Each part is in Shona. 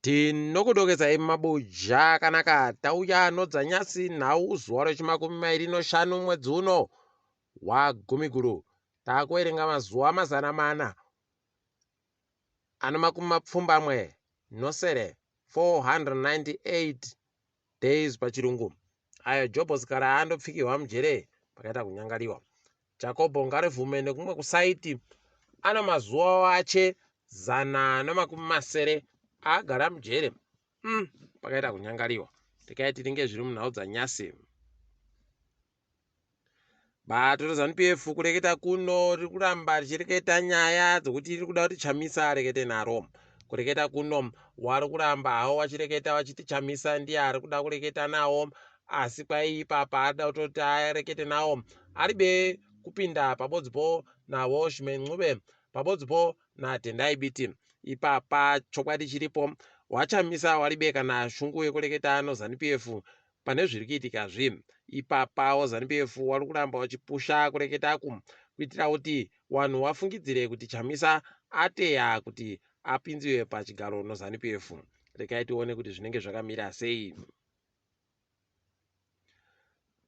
Tinokudokedzai mabuja akanaka tauya nodzanyasi nhau zuva rechimakumi mairi noshanu mwedzi uno waGumiguru. Takuverenga mazuva 400 ano makumi mapfumbamwe nosere 498 days pachirungu ayo Jobho Sikhala andopfikirwa mujere pakaita kunyangariwa. Jakobho Ngarivhume nekumwe kusaiti ano mazuva wache 160 aagara mujere pakaita kunyangariwa. Rekai tiringe zviri munhau dzanyasi. Bato reZanu-PF kureketa kuno riri kuramba richireketa nyaya dzekuti riri kuda kuti Chamisa arekete naro. Kureketa kuno wari kuramba hawo wachireketa vachiti Chamisa ndiye ari kuda kureketa nawo asi kwai ipapa arida kutoti arekete nawo aribe kupinda pabodzipo naWelshman Ncube pabodzipo naTendai Biti. Ipapa chokwadi chiripo waChamisa waribe kana shungu yekureketa noZanu-PF Pane zviri kuitika zvi ipapawo Zanu-PF wari kuramba wachipusha kureketaku kuitira kuti wanhu wafungidzire kuti Chamisa ateya kuti apinziwe pachigaro noZanu-PF. Rekai tione kuti zvinenge zvakamira sei.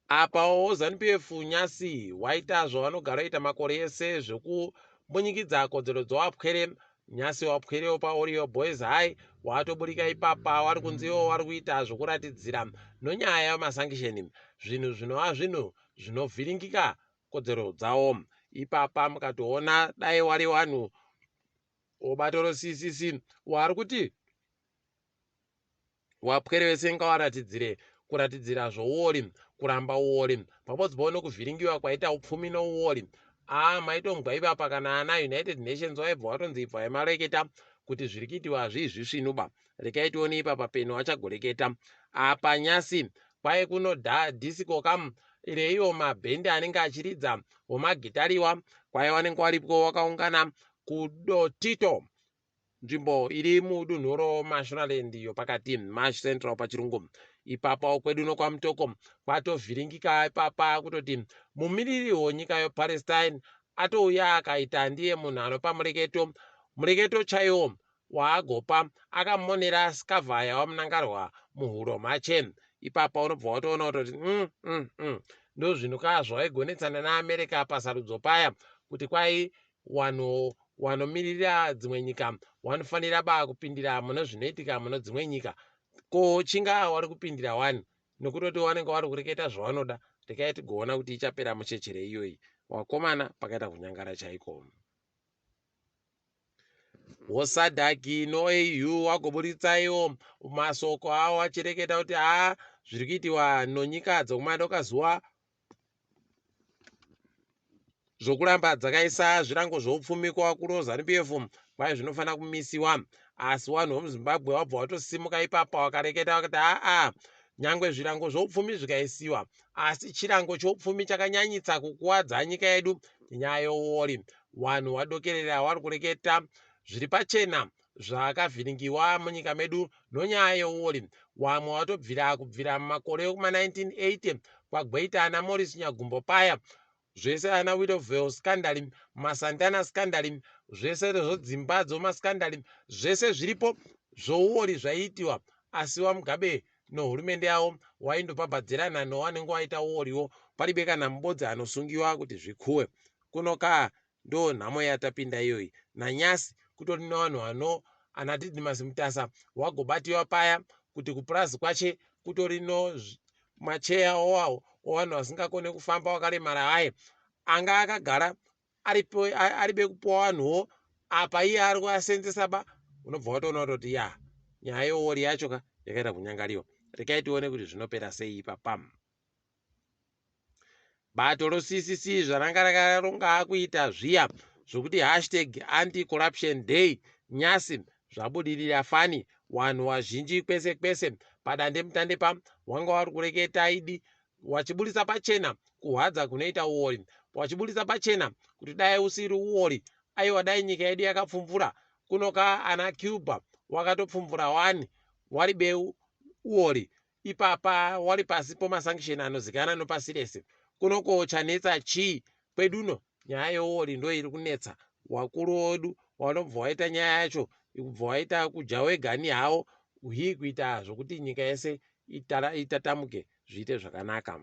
Apawo Zanu-PF nyasi waita zvavanogara ita makore ese zvekumbonyikidza kodzero dzowapwere Nyasi wapwerewo paOrio Boys High watoburika ipapa wari kunziwo wari kuita zvokuratidzira nonyaya yemasankisheni zvinhu zvinova zvinhu zvinovhiringika kodzero dzawo ipapa mukatoona dai wari wanhu wobato roCCC wari kuti Wapwere vese ngawaratidzire kuratidzira zvouori, kuramba uori, pabodzipo nokuvhiringiwa kwaita upfumi nouori. Aa maitombwa ipapa kana ana United Nations waibva watonzi ibvai mareketa kuti zviri kuitiwa hazvii zvisvinuba. Rekai tione ipapa peno achagoreketa. Apa nyasi kwai kuno dhisiko kam ireiwo mabhendi anenge achiridza womagitariwa kwai wanenge waripwo wakaungana kudotito Nzvimbo iri mudunhu roMashonaland yopakati, Mash Central pachirungu. Ipapawo kwedu nokwaMutoko kwatovhiringika ipapa kutoti mumiriri wonyika yoPalestine atouya akaita ndiye munhu anopa mureketo, mureketo chaiwo waagopa akamonera skavha yawaMnangarwa muhuro mache. Ipapa unobva watoona kutoti ndozvinhu ka zvawaigonetsana neAmerica pasarudzo paya kuti kwai Wanhu wanomiririra dzimwe nyika wanofanira ba kupindira mune zvinoitika mune dzimwe nyika. Ko chinga wari kupindira wani nokutoti wanenge wari kureketa zvawanoda. Rekai tigoona kuti ichapera muchechere iyoyi. Wakomana pakaita kunyangara chaiko. WoSADC noAU wagoburitsa iwo masoko awo achireketa kuti haa zviri kuitiwa nonyika dzokumadokazuva zvokuramba dzakaisa zvirango zvoupfumi kuvakuru veZanu-PF kwai zvinofanira kumisiwa asi vanhu vemuZimbabwe vabva vatosimuka ipapa vakareketa vakati aa nyangwe zvirango zvoupfumi zvikaisiwa asi chirango choupfumi chakanyanyitsa kukuwadza nyika yedu nyaya youori vanhu vadokerera vari kureketa zviri pachena zvakavhiringiwa munyika medu nonyaya yeuori wamwe watobvira kubvira mumakore ekuma 1980 kwagweita ana Morris Nyagumbo paya zvese ana Willowvale scandal maSantana scandal zvese zvodzimba dzomascandal zvese zviripo zvouori zvaiitiwa asi waMugabe nohurumende yavo waindobhabhadzirana nowanenge waita uoriwo paribe kana mubodzi anosungiwa kuti zvikuwe kuno kaa Ndoo nhamo yatapinda iyoyi nanyasi kutori nevanhu vano ana Didmas Mutasa wagobatiwa paya kuti kupurazi kwache kutori no macheya owawo ovanhu vasingakone kufamba wakaremara aye anga akagara aripo aribe kupuwa vanhuwo apa iye ari kuasenzesa ba unobva watoona kutoti ya nyaya yowori yacho ka yakaita kunyangariwa rekai tione kuti zvinopera sei ipapam Bato roCCC zvaranga rakaronga kuita zviya zvokuti hashtag anti-corruption day nyasi zvabudirira fani wanhu wazhinji kwese kwese padandemutande pa wanga wari kureketa idi wachiburitsa pachena kuhwadza kunoita uori wachiburitsa pachena kuti dai usiri uori aiwa dai nyika yedu yakapfumvura kuno ka ana Cuba wakatopfumvura wani wari beu uori Ipapa wari pasi pomasanction anozikana nopasi rese. Kuno ko chanetsa chii? Kweduno nyaya yeuori ndoiri kunetsa. Wakuru wedu wanobva waita nyaya yacho ikubva waita kudya wega ni hawo. Hii kuita zvokuti nyika yese itatamuke zviite zvakanaka.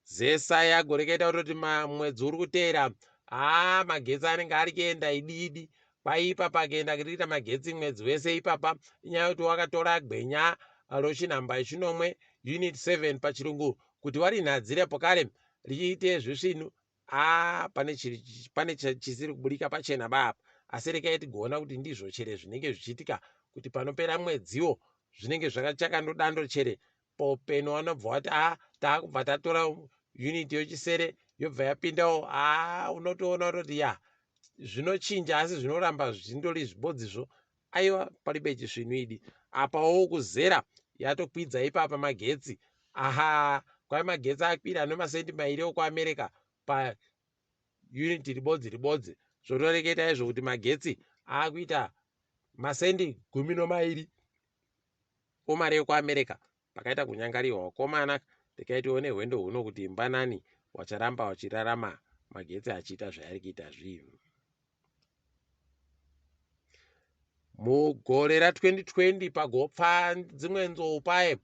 Zesa yagoreketa kutoti mwedzi uri kuteera haa magetsi anenge ari kuenda idi idi kwaipa pakuenda kiriita magetsi mwedzi wese ipapa inyaya yekuti wakatora gwenya rochinhamba yechinomwe unit 7 pachirungu kuti warinhadzire pokare riite zvisvinu aa pane pane chisiri kuburika pachena ba apa asi rekai tigoona kuti ndizvo chere zvinenge zvichiitika kuti panopera mwedziwo zvinenge zvakachakandodando chere popeno vanobva vati a ah, taakubva tatora unit yochisere yobva yapindawo a ah, unotoona kutoti ya zvinochinja asi zvinoramba zvindori zvibodzizvo aiwa paribe chisvinu idi apawo kuzera yatokwidza ipapa magetsi aha kwai magetsi akwira nemasendi mairi okuamerica pa unit ribodzi ribodzi zvotoreketa izvo kuti magetsi akuita masendi 12 Komari yekuAmerica pakaita kunyangariwa wakomana rekai tione hwendo huno kuti mbanani wacharamba wachirarama magetsi achiita zvaari kuita zvi. Mugore ra 2020 pagopfa dzimwe nzou paye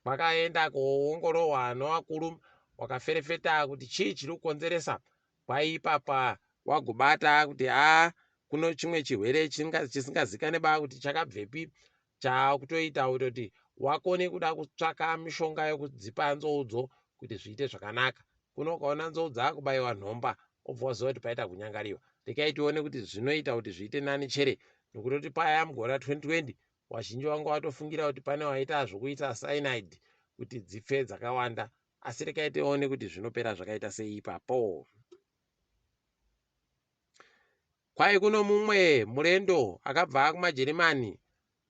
kwakaenda koongororwa nevakuru wakaferefeta kuti chii chiri kukonzeresa kwaipapa wagobata kuti a kuno chimwe chirwere chisingazikane ba kuti chakabvepi chaakutoita kutoti wakone kuda kutsvaka mishonga yekudzipa nzoudzo kuti zviite zvakanaka kuno ukaona nzou dzaakubaiwa nhomba obva waziva kuti paita kunyangariwa rekai tione kuti zvinoita kuti zviite nani chere nokutoti paya mugore ra 2020 wazhinji wanga watofungira kuti pane waita zvokuita cyanide kuti dzipfe dzakawanda asi rekai tione kuti zvinopera zvakaita sei ipapo. Kwai kuno mumwe murendo akabva kumaJerimani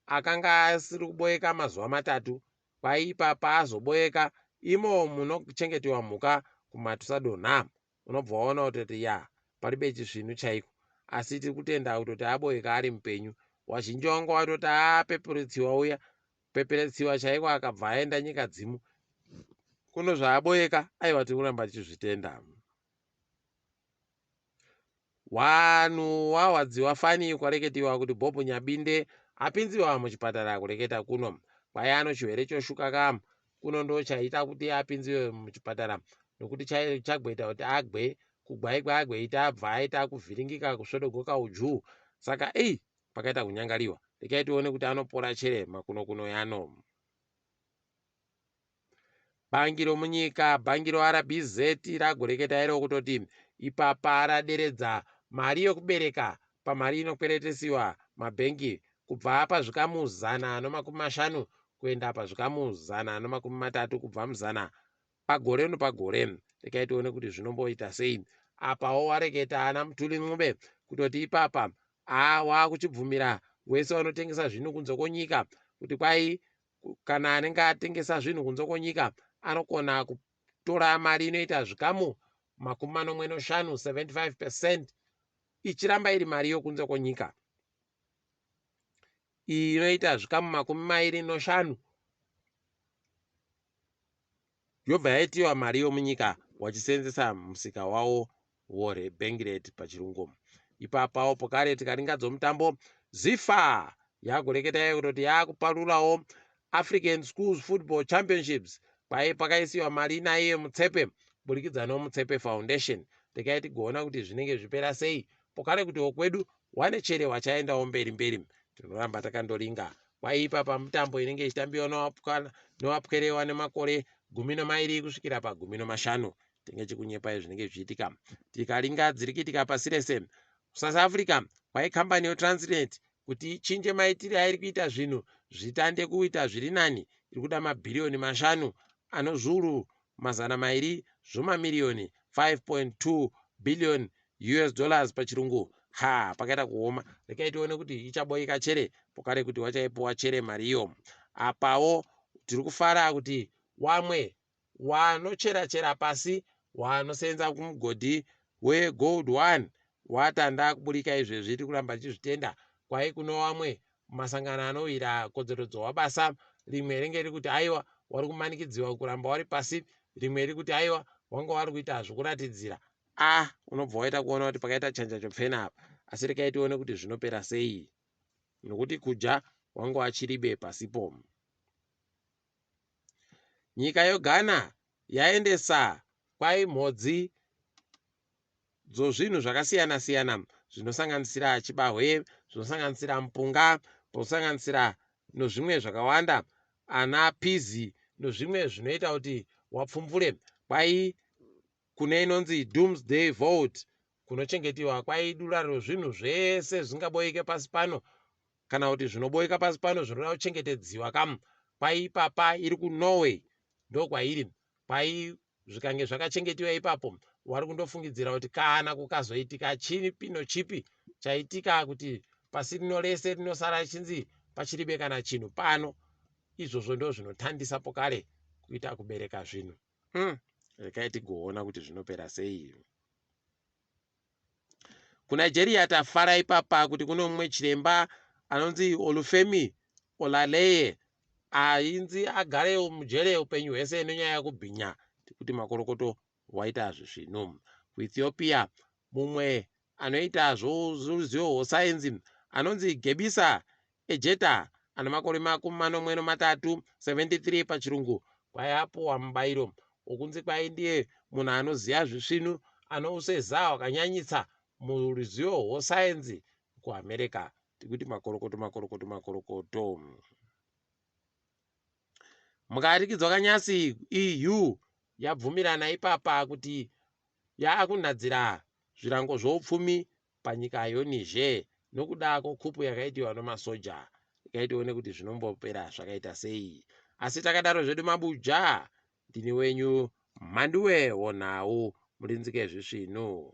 akanga asiri kuboeka mazuva matatu. Kwai ipapa azoboeka imo munochengetewa mhuka kuMatusadonha. Unobva waona kutoti ya paribe chisvinu chaiko. Asi tiri kutenda kutoti aboeka ari mupenyu. Wazhinji wanga watoti apepurutsiwa uya kupeperetsiwa chaiko akabva aenda nyika dzimu. Kuno zvaaboeka aiwa tiri kuramba tichizvitenda. Wanhu wahwadziwa fani kwareketiwa kuti Bob Nyabinde apinziwa muchipatara kureketa kuno. Kwai ano chihwere choshuka ka kuno ndochaita kuti apinziwe muchipatara nokuti chagweta kuti agwe kugwai kwaagweita abva aita kuvhiringika kusvodogoka ujuu saka ei pakaita kunyangariwa rekai tione kuti anopora chere makuno kuno yano. Bhangi romunyika, bhangi roRBZ ragoreketa iro kutoti ipapa raderedza mari yokubereka pamari inokweretesiwa mabhengi kubva pazvikamu 150 kuenda pazvikamu 130 kubva muzana pagore nopagore. Rekai tione kuti zvinomboita sei. Apawo wareketa ana Mthuli Ncube kutoti ipapa haa wakuchibvumira wese vanotengesa zvinhu kunze kwonyika kuti kwai kana anenge atengesa zvinhu kunze kwonyika anokona kutora mari inoita zvikamu 75 75 percent ichiramba iri mari yokunze kwonyika iyi inoita zvikamu 25 yobva yaitiwa mari yomunyika wachiseenzesa musika wawo worebank rate pachirungu. Ipapawo pokare tikaringa dzomutambo Zifa yakureketa yayo kutoti yakuparurawo African Schools Football Championships kwaye pakaisiwa mari naiye Mutsepe kuburikidza noMutsepe Foundation. Rekai tigoona kuti zvinenge zvipera sei pokare kuti wokwedu wane chere wachaendawo mberi mberi. Tinoramba takandoringa kwaipa pamutambo inenge ichitambiwa newapwere wane makore 12 kusvikira pagumi nomashanu. Tenge chikunyepai zvinenge zvichiitika. Tikaringa dziri kuitika pasi rese. KuSouth Africa kwai kambani yoTransnet kuti ichinje maitire airi kuita zvinhu zvitande kuita zviri nani iri kuda mabhiriyoni mashanu ano zviuru 200 zvomamiriyoni 5.2 billion us dollars pachirungu ha pakaita kuoma rekai tione kuti ichaboika chere pokare kuti wachaipuwa chere mari iyo apawo tiri kufara kuti wamwe wanochera chera pasi wanosenza kumugodhi wegold one watanda kuburika izvezvi tiri kuramba tichizvitenda kwai kuno wamwe masangano anowira kodzero dzowabasa rimwe ringe riri kuti aiwa wari kumanikidziwa kuramba wari pasi rimwe riri kuti aiwa wanga wari kuita zvokuratidzira a ah, unobva waita kuona kuti pakaita chanja chopfena apa asi rekai tione kuti zvinopera sei. Nokuti kudya wanga wachiribe pasipo. Nyika yoGhana yaendesa kwai mhodzi dzozvinhu zvakasiyana siyana zvinosanganisira chibahwe, zvinosanganisira mupunga, zvinosanganisira nozvimwe zvakawanda, ana pizi nozvimwe zvinoita kuti wapfumvure. Kwai kune inonzi Doomsday Vault kunochengetiwa kwaidura rozvinhu zvese zvingaboike pasi pano kana kuti zvinoboika pasi pano zvinoda kuchengetedziwa kamu kwaipapa iri kuNorway ndokwairi kwai zvikange zvakachengetiwa ipapo wari kundofungidzira kuti kana kukazoitika chipi nochipi chaitika kuti pasi rino rese rinosara richinzi pachiribe kana chinhu pano izvozvo ndo zvinotandisa pokare kuita kubereka zvinhu regai tigoona kuti zvinopera sei. KuNigeria tafara ipapa kuti kune mumwe chiremba anonzi Olufemi Olaleye ainzi agare mujere upenyu hwese nenyaya yekubhinya kuti makorokoto waita zvisvinu. KuEthiopia mumwe anoita zvoruzivo rwesainzi anonzi Gebisa Ejeta ane makore 73, 73 pachirungu, kwai apuwa mubairo wokunzi kwai ndiye munhu anoziva zvisvinu anouseza wakanyanyisa muruzivo rwesainzi kuAmerica. Tikuti makorokoto makorokoto makorokoto. Mukarikidzwa kanyasi EU yabvumirana ipapa kuti yaakunhadzira zvirango zvoupfumi panyika yoNiger nokuda kwokupu yakaitiwa nomasoja. Regai tione kuti zvinombopera zvakaita sei. Asi takadaro zvedu mabuja, ndini wenyu Mhanduwe wonhau murinzike zvisvinu.